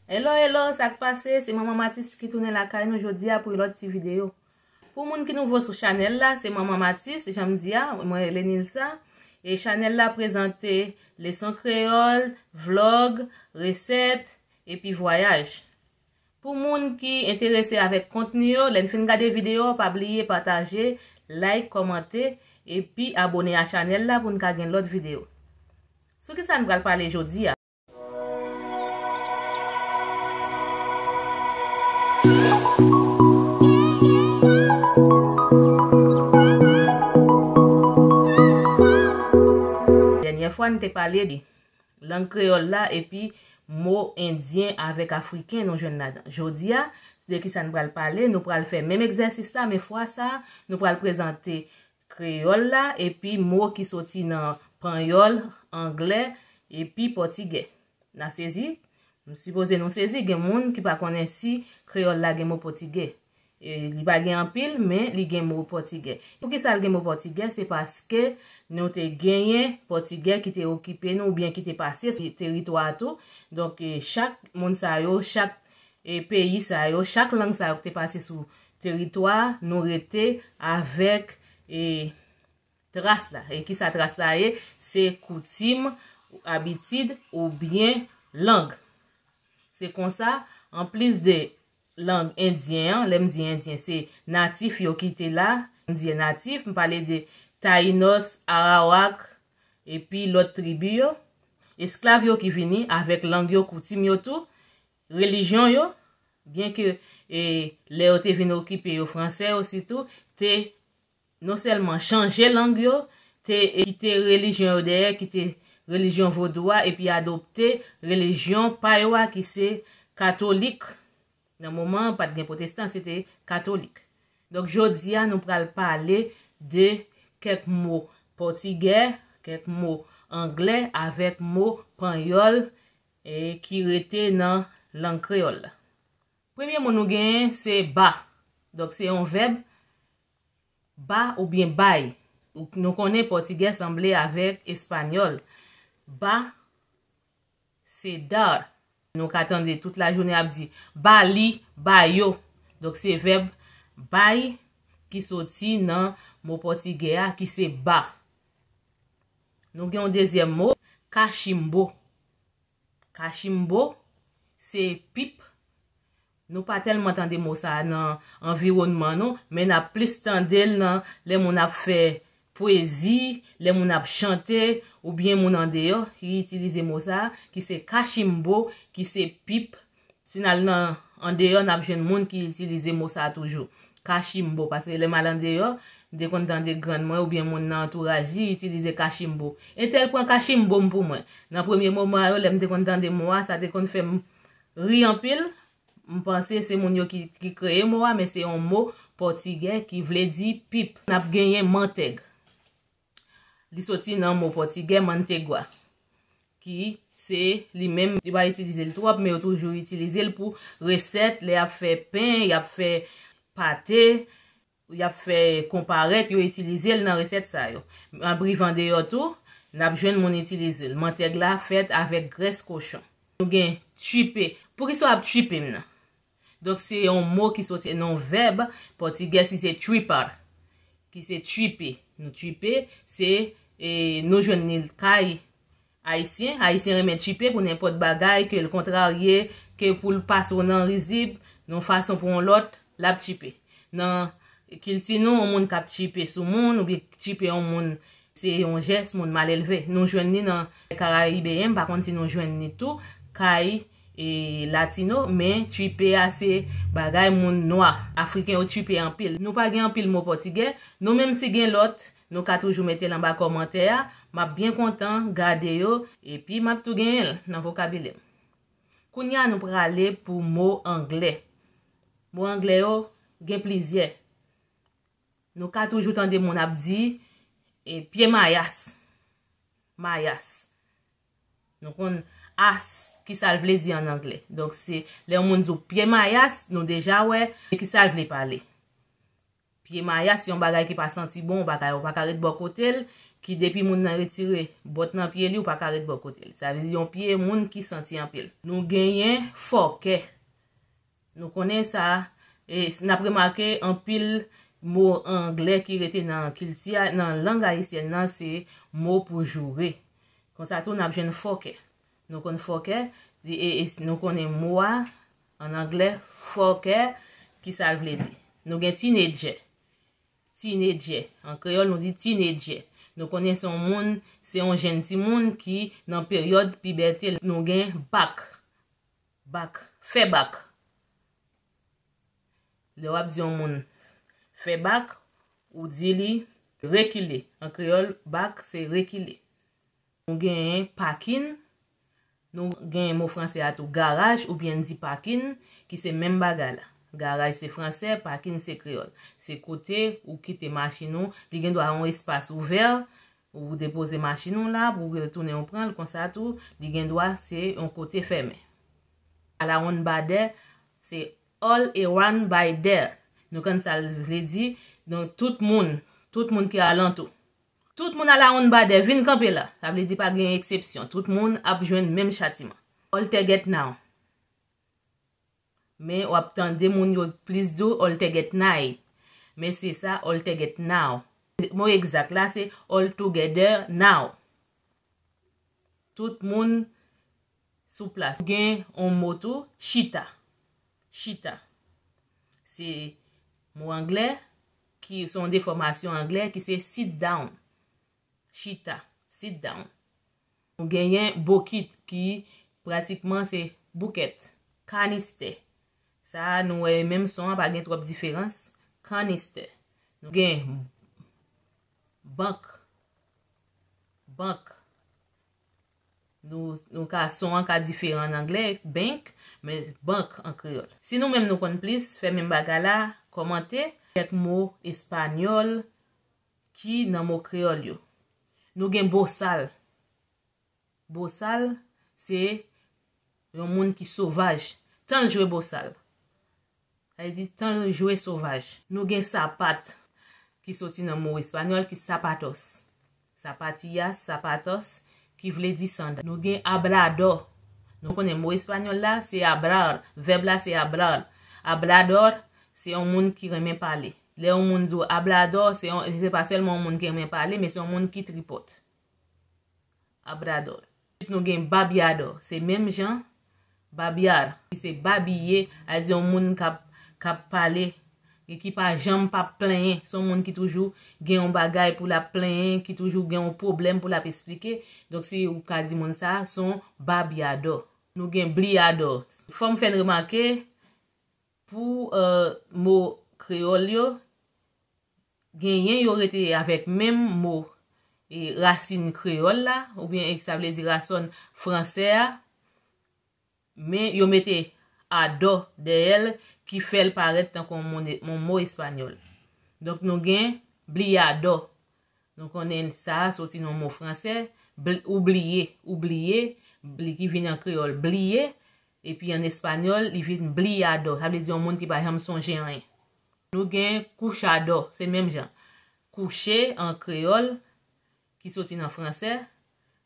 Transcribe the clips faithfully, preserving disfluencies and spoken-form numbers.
Hello, hello, sa k pase? Se Manman Matis ki tounen lakay nou jodi a pou yon lòt ti videyo. Pou moun ki nouvo sou chanèl la, se Manman Matis, jan m di a, mwen rele Nilsa. E chanèl la prezante leson kreyòl, vlòg, resèt, epi vwayaj. Pou moun ki enterese avèk kontni yo, lè n fin gade videyo a, pa bliye pataje, like, kòmante, epi abone a chanèl la pou n ka gen lòt videyo. Sou ki sa n pral pale jodi a? Dènyè fwa, n te pale de lang kreyòl la epi mo endyen avèk afriken nou jwenn ladan. Jodi a, se de ki sa n pral pale, nou pral fè menm egzèsis la, men fwa sa a, nou pral prezante kreyòl la epi mo ki soti nan panyòl, anglè epi pòtigè. N a sezi? M sipoze nou sezi, gen moun ki pa konnen si kreyòl la gen mo pòtigè. E, li pa gen anpil, men li gen mo pòtigè. Poukisa l gen mo pòtigè? Se paske nou te genyen pòtigè ki te okipe nou oubyen ki te pase sou teritwa a tou. Donk, e, chak moun sa yo, chak, e, peyi sa yo, chak lang sa yo ki te pase sou teritwa a, nou rete avèk, e, tras la. E kisa tras la ye? Se koutim, abitid oubyen lang. Se konsa, anplis de lang endyen an, lè m di endyen, se natif yo ki te la. M di natif, m pale de Tayinòs, Arawak, epi lòt tribi yo. Esklav yo ki vini avèk lang yo, koutim yo tou, relijyon yo, byenke, e, lè yo te vin okipe yo, franse yo sitou, te non sèlman chanje lang yo, te, e, kite relijyon yo dèyè, kite relijyon vodou a, epi adopte relijyon pa yo a ki se katolik. Nan moman an, pa t gen pwotestan, se te katolik. Donk, jodi a, nou pral pale de kèk mo pòtigè, kèk mo anglè avèk mo panyòl, e, ki rete nan lang kreyòl la. Premye mo nou genyen, se ba. Donk, se yon vèb, ba oubyen bay. Ou, nou konnen pòtigè sanble avèk espanyòl. Ba, se dar. Nou ka tande tout lajounen ap di, ba li, ba yo. Donk, se vèb bay ki soti nan mo pòtigè a, ki se ba. Nou gen yon dezyèm mo, kachimbo. Kachimbo, se pip. Nou pa tèlman tande mo sa a nan anviwònman nou, men n ap plis tande l nan lè moun ap fè pwezi, lè moun ap chante, oubyen moun andeyò ki itilize mo sa a, ki se kachimbo, ki se pip. Si n al nan andeyò, n ap jwenn moun ki itilize mo sa a toujou. Kachimbo, paske lè m al andeyò, m te konn tande grann mwen oubyen moun nan antouraj li itilize kachimbo. Entèl pran kachimbo m pou mwen. Nan premye moman yo, lè m te konn tande mo a, sa te konn fè m ri anpil. M panse se moun yo ki, ki kreye mo a, men se yon mo pòtigè ki vle di pip. N ap genyen mantèg. Li soti nan mo pòtigè mantegua, ki se li menm, yo pa itilize l twòp, men yo toujou itilize l pou resèt, lè y ap fè pen, y ap fè pate, y ap fè konparèt, yo itilize l nan resèt sa yo. Nan briv andeyò tou, n ap jwenn moun itilize l. Mantèg la fèt avèk grès kochon. Nou gen tchipe. Poukisa w ap tchipe m nan? Donk, se yon mo ki soti nan yon vèb pòtigè, si se tchipar, ki se tchipe. Nou tchipe, se, e, nou jwenn li kay Ayisyen. Ayisyen renmen tchipe pou nenpòt bagay, ke l kontrarye, ke pou l pase w nan rizib, nan yon fason pou yon lòt, l ap tchipe. Nan kilti nou, yon moun k ap tchipe sou moun, oubyen tchipe yon moun, se yon jès moun malelve. Nou jwenn li nan Karayibeyen, m pa konn si nou jwenn li tou, kay, e, latino, men tchipe a se bagay moun nwa. Afriken yo tchipe anpil. Nou pa gen anpil mo pòtigè, nou menm si gen lòt, nou ka toujou mete l anba kòmantè a, m ap byen kontan gade yo, epi m ap tou genyen l nan vokabilè m. Kounye a, nou prale pou mo anglè. Mo anglè yo gen plizyè. Nou ka toujou tande moun ap di, e, pye mayas. Mayas. Nou konn as, ki sa l vle di an anglè. Donk, se lè yon moun di w pye mayas, nou deja wè ki sa l vle pale. Pye mayas se yon bagay ki pa santi bon, ou pa ka, ou pa ka ret bò kote l, ki depi moun nan retire bòt nan pye li, ou pa ka ret bò kote l. Sa vle di yon pye moun ki santi anpil. Nou genyen fòkè. Nou konnen sa, e, n ap remake anpil mo anglè ki rete nan kilti a, nan lang ayisyèn nan, se mo pou joure. Konsa tou, n ap jwenn fòkè. Nou konn fòkè, e, e, e nou konnen mo a, an anglè, fòkè, ki sa l vle di. Nou gen tinedjè. Tinedjè. An kreyòl, nou di tinedjè. Nou konnen se yon moun, se yon jenn timoun ki nan peryòd pibète l. Nou gen bak. Bak. Fè bak. Lè w ap di yon moun fè bak, ou di li rekile. An kreyòl, bak se rekile. Nou genyen pakin. Nou genyen mo franse a tou, garaj oubyen n di pakin, ki se menm bagay la. Garaj se franse, pakin se kreyòl. Se kote ou kite machin ou, li gen dwa yon espas ouvè, ou depoze machin ou la, pou w retounen ou pran l, konsa tou, li gen dwa se yon kote fèmen. Around by there, se all around by there. Nou konn sa l vle di, donk tout moun, tout moun ki alantou. Tout moun around by there, vin kanpe la. Sa vle di pa gen eksepsyon. Tout moun ap jwenn menm chatiman. All together now. Men w ap tande moun yo plis di w all together now. Men se sa, all together now. Mo egzak la se all together now. Tout moun sou plas. Gen yon mo tou, chita. Chita. Se mo anglè, ki se yon defòmasyon anglè, ki se sit down. Chita, sit down. Nou genyen bokit ki pratikman se boukèt, kanistè. Sa a, nou wè menm son an, pa gen twòp diferans. Kanistè. Nou gen bank. Bank. Nou, nou ka, son an ka diferan an anglè, bank, men bank an kreyòl. Si nou menm nou konn plis, fè menm bagay la, kòmante. Kèk mo espanyòl ki nan mo kreyòl yo. Nou gen bosal. Bosal, se yon moun ki sovaj. Tan l jwe bosal. Sa vle di tan l jwe sovaj. Nou gen sapat, ki soti nan mo espanyòl, ki zapatos. Zapatillas, zapatos, ki vle di sandal. Nou gen abladò. Nou konnen mo espanyòl la, se hablar. Vèb la, se hablar. Hablador, se yon moun ki renmen pale. Lè yon moun di w habladò, se yon, se pa sèlman yon moun ki renmen pale, men se yon moun ki tripòt. Hablador. Ensuite, nou gen babyadò. Se menm jan, babyar, ki se babiye, a di yon moun k ap, k ap pale, e ki pa janm p ap plenyen. Se yon moun ki toujou gen yon bagay pou l ap plenyen, ki toujou gen yon pwoblèm pou l ap esplike. Donk, si ou ka di moun sa, se yon babyadò. Nou gen bliyadò. Fò m fè n remake, pou, euh, mo kreyòl yo, genyen yo rete avèk menm mo, e, rasin kreyòl la, oubyen, e, sa vle di rason fransè a, men yo mete adò dèyè l ki fè l parèt tankou yon mo, yon mo espanyòl. Donk, nou gen bliyadò. Nou konnen sa a soti nan mo fransè, bl-, oubliye, oubliye, bli ki vin an kreyòl, bliye, epi an espanyòl, li vin bliyadò. Sa vle di yon moun ki pa janm sonje anyen. Nou gen kouchadò, se menm jan. Kouche an kreyòl, ki soti nan fransè,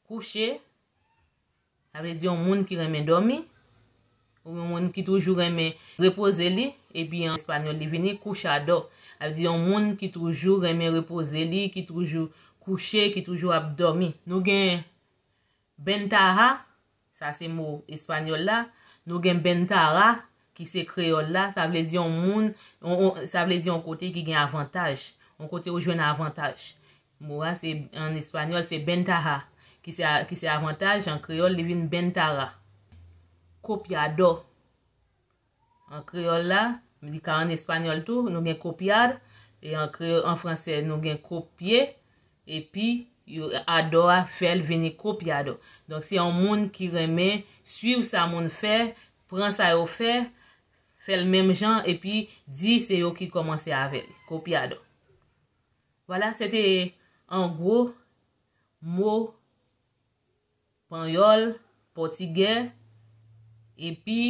kouche, sa vle di yon moun ki renmen dòmi, ou yon moun ki toujou renmen repoze li, epi an espanyòl li vini kouchadò. Sa vle di yon moun ki toujou renmen repoze li, ki toujou kouche, ki toujou ap dòmi. Nou gen bentaha, sa se mo espanyòl la. Nou gen bentara, ki se kreyòl la. Sa vle di yon moun, on, on, sa vle di yon kote ki gen avantaj. Yon kote ou jwenn avantaj. Mo a se, an espanyòl, se bentaha, ki se a, ki se avantaj, an kreyòl, li vin bentara. Kopyadò. An kreyòl la, li ka an espanyòl tou, nou gen copiar, e an kreyòl, an fransè, nou gen copier, epi yo, adò a fè l vini kopyadò. Donk, se yon moun ki renmen swiv sa moun fè, pran sa yo fè, fè l menm jan, epi di se yo ki kòmanse avè l. Kopyadò. Vwala, se te an gwo mo panyòl, pòtigè, epi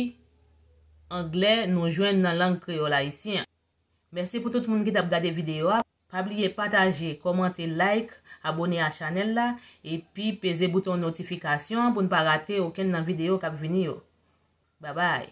anglè nou jwenn nan lang kreyòl ayisyen an. Mèsi pou tout moun ki t ap gade videyo a. Pa bliye pataje, kòmante, like, abone a chanèl la, epi peze bouton notifikasyon pou n pa rate okenn nan videyo k ap vini yo. Babay!